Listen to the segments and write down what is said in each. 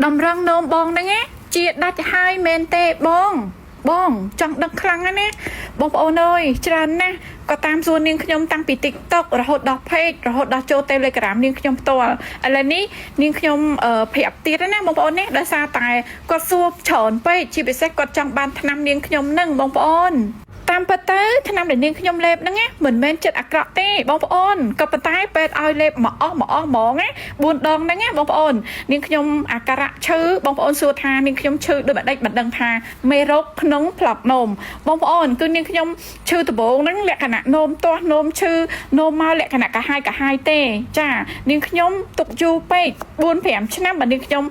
តម្រឹងនោមបងហ្នឹងណាជាដាច់ហើយមែនទេបង បងចង់ដឹងខ្លាំងណាស់ណាបងប្អូនអើយច្រើនណាស់ក៏តាមសួរនាងខ្ញុំតាំងពី TikTok រហូតដល់ Page រហូតដល់ចូល Telegram នាងខ្ញុំផ្ទាល់ឥឡូវនេះនាងខ្ញុំប្រាប់ទៀតណាបងប្អូននេះដោយសារតែគាត់សួរច្រើនពេកជាពិសេសគាត់ចង់បានថ្នាំនាងខ្ញុំនឹងបងប្អូន តាមពិតទៅថ្នាំដែលនាងខ្ញុំលេបហ្នឹងណាមិនមែនចិត្តអាក្រក់ទេបងប្អូនក៏ប៉ុន្តែពេទ្យឲ្យលេបមកអស់មកអស់ហ្មងណា4ដងហ្នឹងណាបងប្អូននាងខ្ញុំអាការៈឈឺបងប្អូនសួរថានាងខ្ញុំឈឺដូចម្ដេចមិនដឹងថាមេរោគក្នុងផ្លត់នោមបងប្អូនគឺនាងខ្ញុំឈឺដំបូងហ្នឹងលក្ខណៈនោមទាស់នោមឈឺនោមមកលក្ខណៈកាហាយកាហាយទេចានាងខ្ញុំទុកយូរពេក4 5ឆ្នាំបើនាងខ្ញុំ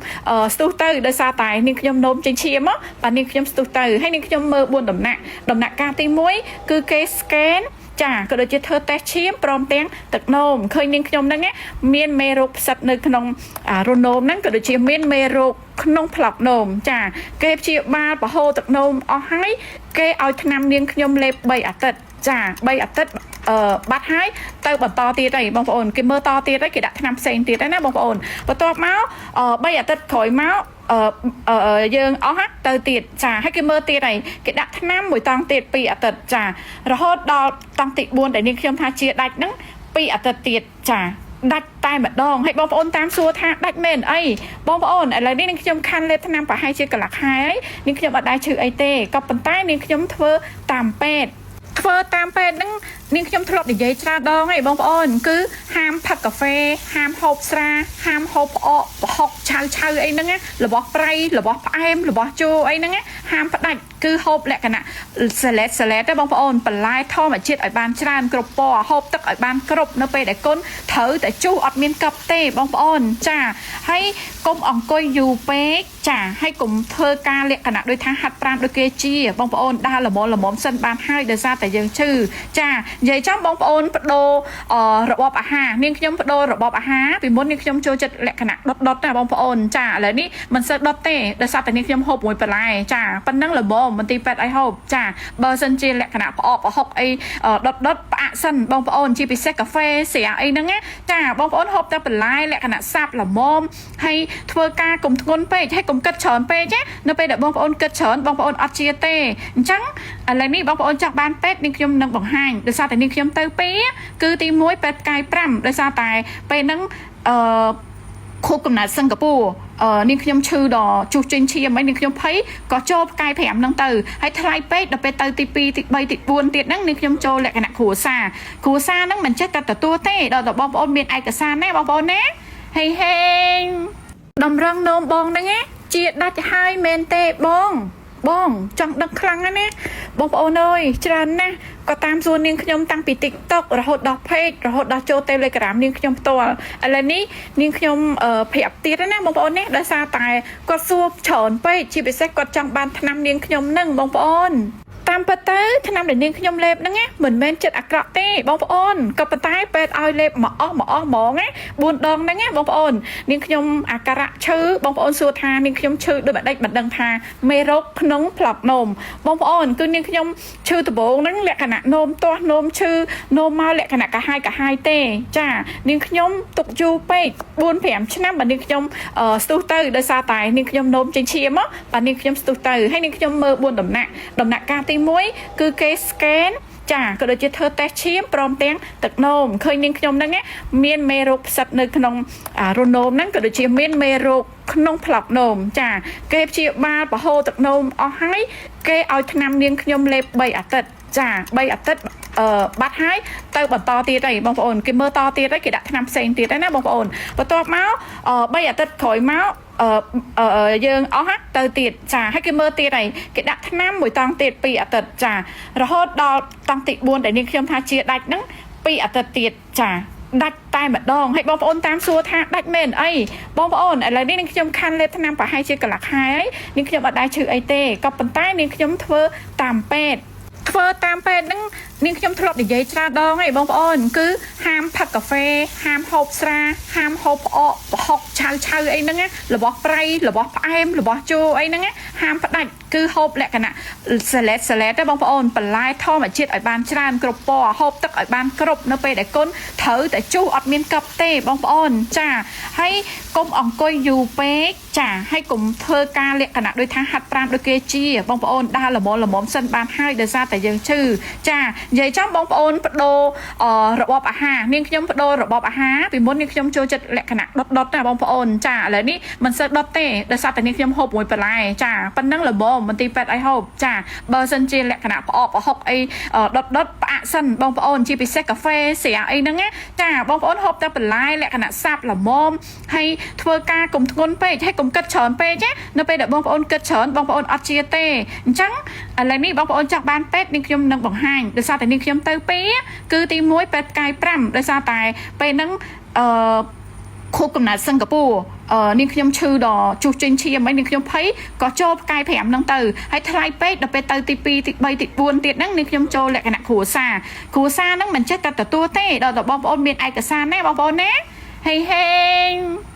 ស្ទុះទៅដោយសារតែនាងខ្ញុំនោមចេញឈាមមកបាទនាងខ្ញុំស្ទុះទៅហើយនាងខ្ញុំមើល4ដំណាក់ដំណាក់កាលទី1គឺគេ scan ចាក៏ដូចជាធ្វើតេស្តឈាមព្រមទាំងទឹកនោមឃើញនាងខ្ញុំហ្នឹងណាមានមេរោគផ្សិតនៅក្នុងរនោមហ្នឹងក៏ដូចជាមានមេរោគក្នុងផ្លប់នោមចាគេព្យាបាលបហូរទឹកនោមអស់ហើយគេឲ្យថ្នាំនាងខ្ញុំលេប3អាទិត្យចា3អាទិត្យបាត់ហើយទៅបន្តទៀតហើយបងប្អូនគេមើលតទៀតហើយគេដាក់ថ្នាំផ្សេងទៀតហើយណាបងប្អូនបន្ទាប់មក3អាទិត្យក្រោយមកអឺអឺយើងអស់ហ่ะទៅទៀតចាហើយគេមើលទៀតហើយគេដាក់ថ្នាំមួយតង់ទៀត2អាទិត្យចារហូតដល់តង់ទី4ដែលនាងខ្ញុំថាជាដាច់ហ្នឹង2អាទិត្យទៀតចាដាច់តែម្ដងហើយបងប្អូនតាមសួរថាដាច់មែនអីបងប្អូនឥឡូវនេះនាងខ្ញុំខាន់លេបថ្នាំប្រហែលជាកន្លះខែហើយនាងខ្ញុំអត់ដែរឈឺអីទេក៏ប៉ុន្តែនាងខ្ញុំធ្វើតាមពេទ្យធ្វើតាមពេទ្យហ្នឹងនាងខ្ញុំធ្លាប់និយាយច្រើនដងហើយបងប្អូនគឺហាមផឹកកាហ្វេហាមហូបស្រាហាមហូបផ្អកប្រហុកឆៅឆៅអីហ្នឹងណារបស់ប្រៃរបស់ផ្អែមរបស់ជូរអីហ្នឹងណាហាមផ្ដាច់គឺហូបលក្ខណៈសាឡេតសាឡេតទេបងប្អូនបន្លែធម្មជាតិឲ្យបានច្រើនគ្រប់ពណ៌ហូបទឹកឲ្យបានគ្រប់នៅពេលដែលគុណត្រូវតែជុះអត់មានកប់ទេបងប្អូនចាហើយកុំអង្គុយយូរពេកចាហើយកុំធ្វើការលក្ខណៈដូចថាហាត់ប្រាណដូចគេជាបងប្អូនដើរល្មមល្មមសិនបានហើយដោយសារតែយើងឈឺចានិយាយចំបងប្អូនបដូររបបអាហារនាងខ្ញុំបដូររបបអាហារពីមុននាងខ្ញុំចូលចិត្តលក្ខណៈដុតដុតណាបងប្អូនចាឥឡូវនេះមិនសូវដុតទេដោយសារតែនាងខ្ញុំហូបមួយបន្លែចាប៉ុណ្ណឹងល្មមមន្ទីរពេទ្យឲ្យហូបចាបើសិនជាលក្ខណៈផ្អកប្រហុកអីដុតដុតផ្អាកសិនបងប្អូនជាពិសេសកាហ្វេស្រាអីហ្នឹងណាចាបងប្អូនហូបតែបន្លែលក្ខណៈសាប់ល្មមហើយធ្វើការកុំធ្ងន់ពេកហើយកុំគិតច្រើនពេកណានៅពេលដែលបងប្អូនគិតច្រើនបងប្អូនអត់ជាទេអញ្ចឹងឥឡូវនេះបងប្អូនចង់បានពេទ្យនាងខ្ញុំនឹងបង្ហាញដោយសារតែនាងខ្ញុំទៅពីរគឺទី1ពេទ្យផ្កាយ5ដោយសារតែពេលហ្នឹងអឺខួបកំណើតសិង្ហបុរីនាងខ្ញុំឈឺដល់ជួសចេញឈាមអីនាងខ្ញុំភ័យក៏ចូលផ្កាយ5ហ្នឹងទៅហើយថ្លៃពេកដល់ពេលទៅទី2ទី3ទី4ទៀតហ្នឹងនាងខ្ញុំចូលលក្ខណៈគ្រួសារគ្រួសារហ្នឹងមិនចេះតែទទួលទេដល់តែបងប្អូនមានឯកសារណាបងប្អូនណាហេហេងតម្រឹងនោមបងហ្នឹងណាជាដាច់ហើយមែនទេបង បងចង់ដឹងខ្លាំងណាស់ណាបងប្អូនអើយច្រើនណាស់ក៏តាមសួរនាងខ្ញុំតាំងពី TikTok រហូតដល់ Page រហូតដល់ចូល Telegram នាងខ្ញុំផ្ទាល់ឥឡូវនេះនាងខ្ញុំប្រាប់ទៀតណាបងប្អូននេះដោយសារតែគាត់សួរច្រើនពេកជាពិសេសគាត់ចង់បានថ្នាំនាងខ្ញុំនឹងបងប្អូនតាមពិតទៅថ្នាំដែលនាងខ្ញុំលេបហ្នឹងណាមិនមែនចិត្តអាក្រក់ទេបងប្អូនក៏ប៉ុន្តែពេទ្យឲ្យលេបមកអស់មកអស់ហ្មងណា4ដងហ្នឹងណាបងប្អូននាងខ្ញុំអាការៈឈឺបងប្អូនសួរថានាងខ្ញុំឈឺដូចម្ដេចមិនដឹងថាមេរោគក្នុងផ្លត់នោមបងប្អូនគឺនាងខ្ញុំឈឺដំបូងហ្នឹងលក្ខណៈនោមទាស់នោមឈឺនោមមកលក្ខណៈកាហាយកាហាយទេចានាងខ្ញុំទុកយូរពេក4 5ឆ្នាំបើនាងខ្ញុំស្ទុះទៅដោយសារតែនាងខ្ញុំនោមចេញឈាមមកបាទនាងខ្ញុំស្ទុះទៅហើយនាងខ្ញុំមើល4ដំណាក់ដំណាក់កាលទី1គឺគេ scan ចាក៏ដូចជាធ្វើតេស្តឈាមព្រមទាំងទឹកនោមឃើញនាងខ្ញុំហ្នឹងណាមានមេរោគផ្សិតនៅក្នុងរនោមហ្នឹងក៏ដូចជាមានមេរោគក្នុងផ្លប់នោមចាគេព្យាបាលបហូរទឹកនោមអស់ហើយគេឲ្យថ្នាំនាងខ្ញុំលេប3អាទិត្យចា3អាទិត្យបាត់ហើយទៅបន្តទៀតហើយបងប្អូនគេមើលតទៀតហើយគេដាក់ថ្នាំផ្សេងទៀតហើយណាបងប្អូនបន្ទាប់មក3អាទិត្យក្រោយមកអឺយើងអស់ហ่ะទៅទៀតចាហើយគេមើលទៀតហើយគេដាក់ថ្នាំមួយតង់ទៀត2អាទិត្យចារហូតដល់តង់ទី4ដែលនាងខ្ញុំថាជាដាច់ហ្នឹង2អាទិត្យទៀតចាដាច់តែម្ដងហើយបងប្អូនតាមសួរថាដាច់មែនអីបងប្អូនឥឡូវនេះនាងខ្ញុំខាន់លេបថ្នាំប្រហែលជាកន្លះខែហើយនាងខ្ញុំអត់ដែរឈឺអីទេក៏ប៉ុន្តែនាងខ្ញុំធ្វើតាមពេទ្យធ្វើតាមពេទ្យហ្នឹងនាងខ្ញុំធ្លាប់និយាយច្រើនដងហើយបងប្អូនគឺហាមផឹកកាហ្វេហាមហូបស្រាហាមហូបផ្អកប្រហុកឆៅឆៅអីហ្នឹងណារបស់ប្រៃរបស់ផ្អែមរបស់ជូរអីហ្នឹងណាហាមផ្ដាច់ គឺហូបលក្ខណៈ salad salad ទេបងប្អូនបន្លែធម្មជាតិឲ្យបានច្រើនគ្រប់ពណ៌ហូបទឹកឲ្យបានគ្រប់នៅពេលដែលគុណត្រូវតែជុះអត់មានកប់ទេបងប្អូនចាហើយកុំអង្គុយយូរពេកចាហើយកុំធ្វើការលក្ខណៈដូចថាហាត់ប្រាណដូចគេជាបងប្អូនដើរល្មមល្មមសិនបានហើយដោយសារតែយើងឈឺចានិយាយចំបងប្អូនបដូររបបអាហារនាងខ្ញុំបដូររបបអាហារពីមុននាងខ្ញុំចូលចិត្តលក្ខណៈដុតដុតណាបងប្អូនចាឥឡូវនេះមិនសូវដុតទេដោយសារតែនាងខ្ញុំហូបមួយបន្លែចាប៉ុណ្ណឹងល្មមមន្ទីរពេទ្យឲ្យហូបចាបើសិនជាលក្ខណៈផ្អកប្រហុកអីដុតដុតផ្អាកសិនបងប្អូនជាពិសេសកាហ្វេស្រាអីហ្នឹងណាចាបងប្អូនហូបតែបន្លែលក្ខណៈសាប់ល្មមហើយធ្វើការកុំធ្ងន់ពេកហើយកុំគិតច្រើនពេកណានៅពេលដែលបងប្អូនគិតច្រើនបងប្អូនអត់ជាទេអញ្ចឹងឥឡូវនេះបងប្អូនចង់បានពេទ្យនាងខ្ញុំនឹងបង្ហាញដោយសារតែនាងខ្ញុំទៅពីរគឺទី1ពេទ្យផ្កាយ5ដោយសារតែពេលហ្នឹងអឺខួបកំណើតសិង្ហបុរីអឺនាងខ្ញុំឈឺដល់ជួសចេញឈាមអីនាងខ្ញុំភ័យក៏ចូលផ្កាយ5ហ្នឹងទៅហើយថ្លៃពេកដល់ពេលទៅទី2ទី3ទី4ទៀតហ្នឹងនាងខ្ញុំចូលលក្ខណៈគ្រួសារគ្រួសារហ្នឹងមិនចេះតែទទួលទេដល់តែបងប្អូនមានឯកសារណាបងប្អូនណាហេហេង